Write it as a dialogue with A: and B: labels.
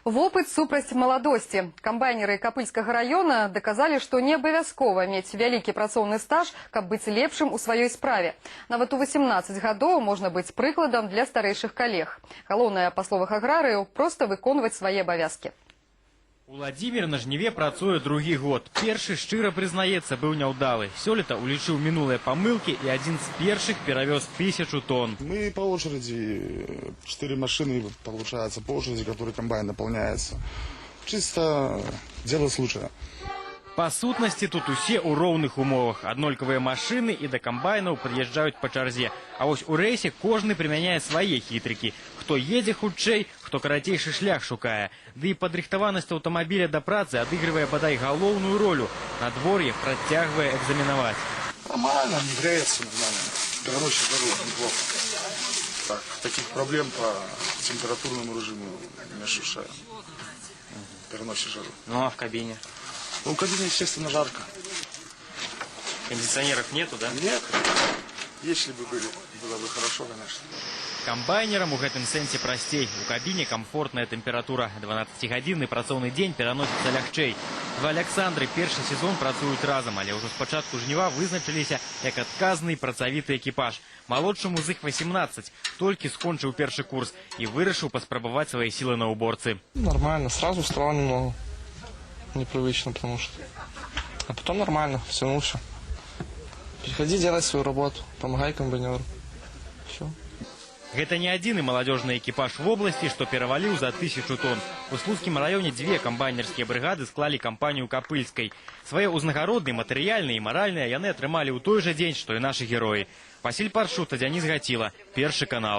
A: Вопыт супраць маладосці. Камбайнеры Капыльскага раёна даказалі, што не абавязкова мець вялікі працоўны стаж, каб быць лепшым у сваёй справе. Нават у 18 гадоў можна быць прыкладам для старэйшых калег. Галоўнае, па словах аграрыяў, проста выконваць свае абавязкі.
B: Уладзімир на жніве працуе другі год. Першы, шчыра прызнаецца, быў няўдалы. Сёлета улічыў мінулыя памылкі і адзін з першых перавёз 1000 тонн.
C: Мы по очереди, четыре машины, получается, по очереди, которые комбайн наполняется. Чисто дело случая.
B: Па сутнасці, тут усе ў роўных умовах. Аднолькавыя машыны і да камбайнаў пад'язджаюць па чарзе. А вось у рэйсе кожны прымяняе свае хітрыкі. Хто едзе хутчэй, хто карацейшы шлях шукае. Ды і падрыхтаванасць аўтамабіля да працы адыгрывае бадай галоўную ролю. Надвор'е працягвае экзаменаваць.
C: Нормально, не греется, нормально. Короче, жару неплохо. Так, таких проблем по температурному режиму не ощущаю. Переносит жару.
B: Ну а в кабине?
C: Ну, в кабине, естественно, жарко.
B: Кондиционеров нету, да?
C: Нет. Если бы были, было бы хорошо, конечно.
B: Камбайнерам у гэтым сэнсе прасцей. У кабіне камфортная тэмпература. 12-гадзінны працоўны дзень пераносіцца лягчэй. Два Аляксандры першы сезон працуюць разам, але ўжо з пачатку жніва вызначыліся як адказны і працавіты экіпаж. Малодшаму з іх 18, толькі скончыў першы курс і вырашыў паспрабаваць свае сілы на уборцы.
D: Нормально, сразу стало немного непривычно, потому что. А потом нормально, втянулся. Приходи делать свою работу, помогай комбайнеру. Все.
B: Гэта не адзіны маладзёжны экіпаж вобласці, што пераваліў за 1000 тонн. У Слуцкім раёне дзве камбайнерскія брыгады склалі кампанію капыльскай. Свае ўзнагароды, матэрыяльныя і маральныя, яны атрымалі ў той жа дзень, што і нашы героі. Васіль Паршута, Дзяніс Гаціла, Першы канал.